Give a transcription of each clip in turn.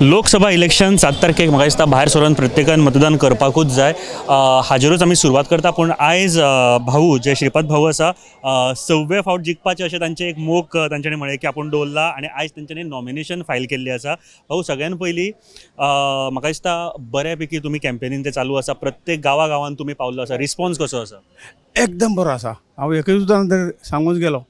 Lok Sabha election 7 तारखेक म्हाका दिसता भायर सरून प्रत्येकान मतदान करपाकूच जाय. हाजेरूच आमी सुरवात करता, पूण आयज भाऊ जे श्रीपाद भाऊ आसा, सव्वे फावट जिखपाचे अशें तांचें एक मोख तांच्यांनी म्हळें की आपूण दवरला आनी आयज तांच्यांनी नॉमिनेशन फायल केल्ली आसा. भाऊ, सगळ्यान पयलीं म्हाका दिसता बऱ्या पैकी तुमी कॅम्पेनीन ते चालू आसा, प्रत्येक गांवा गांवान तुमी पावल्लो आसा. रिस्पॉन्स कसो आसा? एकदम बरो आसा. हांव एकूच सुद्दां जर सांगून गेलो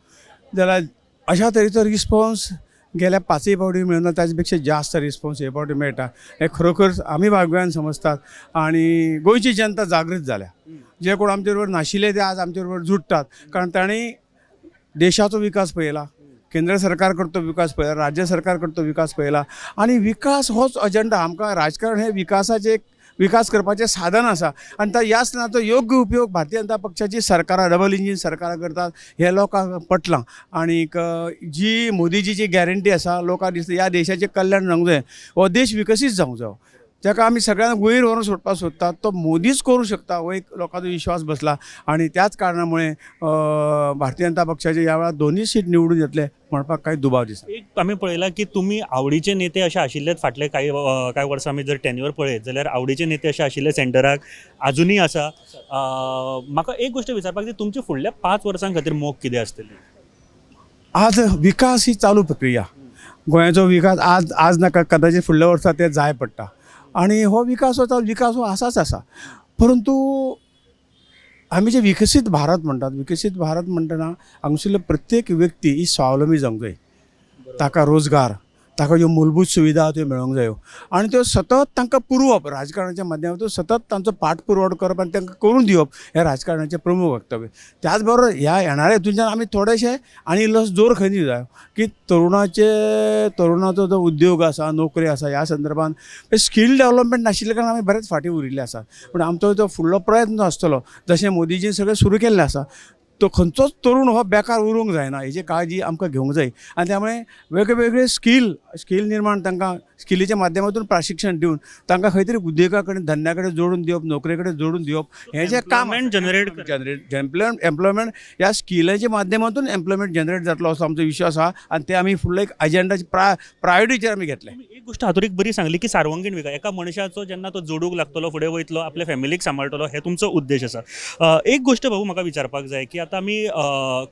जाल्यार अशा तरेचो रिस्पॉन्स गेल्या पांचय फावटी मेळना, ताजे पेक्षा जास्त रिस्पॉन्स हे फावटी मेळटा. हें खरोखर आमी भाग्यान समजतात आनी गोंयची जनता जागृत जाल्या. जे कोण आमचे बरोबर नाशिल्ले ते आज आमचे बरोबर जुडटात, कारण तांणी देशाचो विकास पळयला, केंद्र सरकार करतो विकास पळयला, राज्य सरकार करतो विकास पळयला आनी विकास होच अजेंडा. आमकां राजकारण हें विकासाचें एक विकास करपाचें साधन आसा आनी त्या ह्या साधनाचो योग्य उपयोग भारतीय जनता पक्षाची सरकारां, डबल इंजीन सरकारां करतात हें लोकांक पटलां. आनीक जी मोदीजीची गॅरंटी आसा, लोकांक दिसता ह्या देशाचें कल्याण जावंक जाय, हो देश विकसीत जावंक जायो, ताका आमी सगळ्यांक वयर व्हरून सोडपाक सोदतात, तो मोदीच करूं शकता हो एक लोकांचो विश्वास बसला. आनी त्याच कारणा मुळे भारतीय जनता पक्षाचे ह्या वेळार दोनूय सीट निवडून येतले म्हणपाक कांय दुबाव दिसना. एक आमी पळयलां की तुमी आवडीचे नेते अशे आशिल्लेच. फाटले कांय कांय वर्सां आमी जर टेन्युअर पळयत जाल्यार आवडीचे नेते अशे आशिल्ले सेंटराक, आजुनूय आसा. म्हाका एक गोश्ट विचारपाक जाय, तुमची फुडल्या 5 वर्सां खातीर मोख कितें आसतली? आज विकास ही चालू प्रक्रिया. गोंयाचो विकास आज आज नाका, कदाचित फुडल्या वर्सा ते जाय पडटा आनी हो विकास हो विकास हो आसाच आसा. परंतु आमी जे विकसीत भारत म्हणटात, विकसीत भारत म्हणटना हांगासरलो प्रत्येक व्यक्ती ही स्वावलंबी जावंक जाय. ताका रोजगार, ताका ज्यो मूलभूत सुविधा त्यो मेळोंक जायो आनी त्यो सतत तांकां पुरोवप, राजकारणाच्या माध्यमांतून सतत तांचो पाठपुरवण करप आनी तांकां करून दिवप हें राजकारणाचें प्रमुख वक्तव्य. त्याच बरोबर ह्या येणाऱ्या हितूनच्यान आमी थोडेशे आनी इल्लोसो जोर खंय दिवंक जाय की तरुणाचो जो उद्योग आसा, नोकरी आसा, ह्या संदर्भान स्कील डेवलपमेंट नाशिल्ल्या कारणान आमी बरेच फाटीं उरिल्ले आसात. पूण आमचो जो फुडलो प्रयत्न आसतलो, जशें मोदीजीन सगळें सुरू केल्लें आसा, तो खंयचोच तरूण हो बेकार उरूंक जायना हेजी काळजी आमकां घेवंक जाय. आनी त्यामुळे वेगळे वेगळे स्कील निर्माण, तांकां स्किलीच्या माध्यमातून प्रशिक्षण दिवन तांकां खंय तरी उद्देगा कडेन, धंद्या कडेन जोडून दिवप, नोकरे कडेन जोडून दिवप हें जें काम Employment generate generate employment ह्या स्किलाच्या माध्यमातून एम्प्लॉयमेंट जनरेट जातलो असो आमचो विश्वास आहा आनी ते आमी फुडलो एक अजेंडाची प्रायोरिटीचेर आमी घेतले. तुम्ही एक गोश्ट हातूंत एक बरी सांगली की सार्वंगीण विकास, एका मनशाचो जेन्ना तो जोडूंक लागतलो, फुडें वयतलो, आपल्या फॅमिलीक सांबाळटलो, हे तुमचो उद्देश आसा. एक गोश्ट भाऊ म्हाका विचारपाक जाय की आतां आमी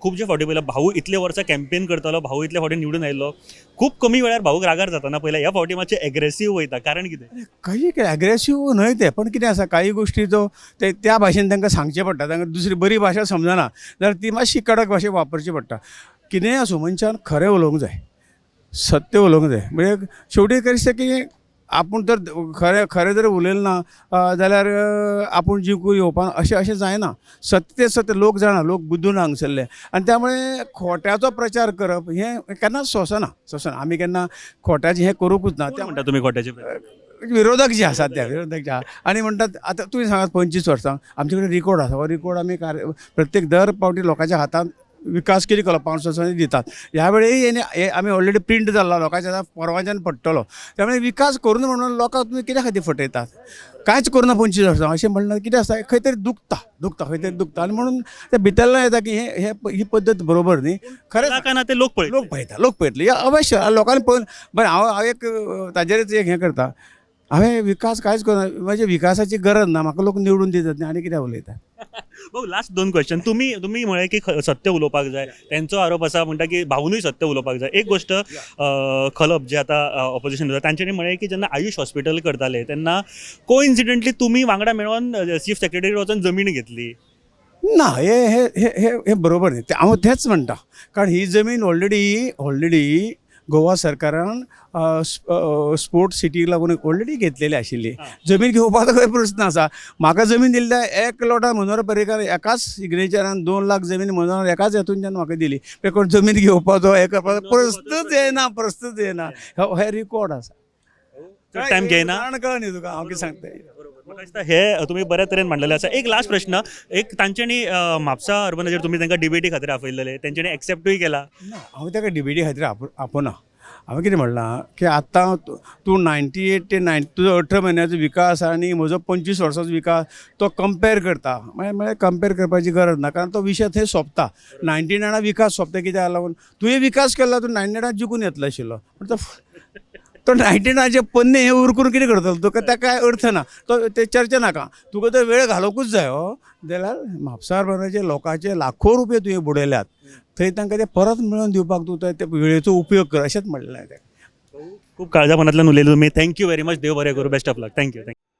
खूबशे फावटी पळयला, भाऊ इतले वर्सां कॅम्पेन करतालो, भाऊ इतले फावटी निवडून आयलो, खूब कमी वेळार भाऊक रागार जाताना पळयला. ह्या फावटी मातशे एग्रेसीव वयता, कारण कितें? काही एग्रेसीव न्हय ते, पण कितें आसा, काही गोश्टीचो ते त्या भाशेन तांकां सांगचें पडटा. तांकां दुसरी बरी भाशा समजना जाल्यार ती मातशी कडक भाशा वापरची पडटा. कितेंय आसूं, मनशान खरें उलोवंक जाय, सत्य उलोवंक जाय. म्हणजे शेवटी कशें दिसता की आपूण जर खरें खरें जर उलयलें ना जाल्यार आपूण जिखून येवपा अशें अशें जायना. सत्य तें सत्य, लोक जाणा, लोक बुद्दून हांगसरले आनी त्यामुळे खोट्याचो प्रचार करप हें केन्नाच सोंसना, सोंसना. आमी केन्ना खोट्याचें हें करूंकूच ना. कोण म्हणटा तुमी खोट्याचे? विरोधक जे आसात ते विरोधक जे आहा आनी म्हणटात, आतां तुमी सांगात, 25 वर्सां आमचे कडेन रिकॉर्ड आसा. हो रिकॉर्ड आमी कार्य प्रत्येक दर पावटी लोकांच्या हातान विकास कितें केलो 5 वर्सांनी दितात. ह्या वेळी हे आमी ऑलरेडी प्रिंट जाल्लो, लोकांच्या हातान परवाच्यान पडटलो. त्यामुळे विकास करून म्हणून लोकांक तुमी कित्या खातीर फटयतात? कांयच करुना 25 वर्सां अशें म्हणल्यार कितें आसता, खंय तरी दुखता, दुखता, खंय तरी दुखता आनी म्हणून ते भितरल्यान येता की हे हे ही पद्दत बरोबर न्ही खरें. काय ना ते लोक पळयतले. लोक पळयता, लोक पळयतले अवश्य लोकांनी पळोवन. बरें, हांव हांव एक ताजेरच एक हें करता. हांवें विकास कांयच करना, म्हणजे विकासाची गरज ना म्हाका, लोक निवडून दितात न्ही, आनी कित्याक उलयता? भाऊ, लास्ट दोन क्वेश्चन. तुमी तुमी म्हळें की सत्य उलोवपाक जाय. तेंचो आरोप आसा, म्हणटा की भाऊनूय सत्य उलोवपाक जाय. एक गोश्ट, खलप जे आतां ऑपोजिशन आसा, तांच्यांनी म्हळें की जेन्ना आयुष हॉस्पिटल करताले तेन्ना कोइन्सिडंटली तुमी वांगडा मेळोन चीफ सेक्रेटरी वचोन जमीन घेतली. ना, हे हे हे हे हे बरोबर न्ही. हांव तेंच म्हणटा, कारण ही जमीन ऑलरेडी गोवा सरकारान स्पोर्ट्स सिटीक लागून ऑलरेडी घेतलेली आशिल्ली. जमीन घेवपाचो खंय प्रस्न आसा? म्हाका जमीन दिल्ल्या एक लोटान मनोहर पर्रीकार एकाच सिग्नेचरान 2 लाख जमीन मनोहर एकाच हेतूनच्यान म्हाका दिली. ते कोण जमीन घेवपाचो हे करपाचो प्रस्नच येना, प्रस्नच येना. हो हे रिकॉर्ड आसा. चड टायम घेयना. कारण कळ्ळें न्ही तुका हांव कितें सांगता? म्हाका दिसता हे तुमी बऱ्या तरेन मांडलेलें आसा. एक लास्ट प्रश्न, एक तांच्यांनी म्हापसा अर्बनाचेर तुमी तांकां डिबेटी खातीर आपयलेले, तेंच्यांनी एक्सेप्टूय केला. ना, हांव ताका डिबेटी खातीर आपोवना. हांवें कितें म्हणलां की आतां तूं 98 ते नायन तुजो 18 म्हयन्याचो विकास आनी म्हजो 25 वर्सांचो विकास तो कंपेर करता. म्हळ्यार म्हळ्यार कंपेर करपाची गरज ना, कारण तो विशय थंय सोंपता. 99 विकास सोंपता कित्याक लागून? तुवें विकास केलो, तूं 99 जिखून येतलो आशिल्लो, पूण तो तो 99चे पोन्ने हे उरकून कितें करतलो तुका? ताका काय अर्थ ना. तो ते चर्चा नाका. तुका तर वेळ घालोवंकूच जाय हो जाल्यार म्हापसा अर्बनाचे लोकांचे लाखो रुपये तुवें बुडयल्यात, थंय तांकां ते परत मेळोवन दिवपाक तूं ते वेळेचो उपयोग कर, अशेंच म्हणलें हांवें ताका. खूब काळजा मनांतल्यान उलयले तुमी. Thank you very much. देव बरें करूं. Best of luck. Thank you, thank you.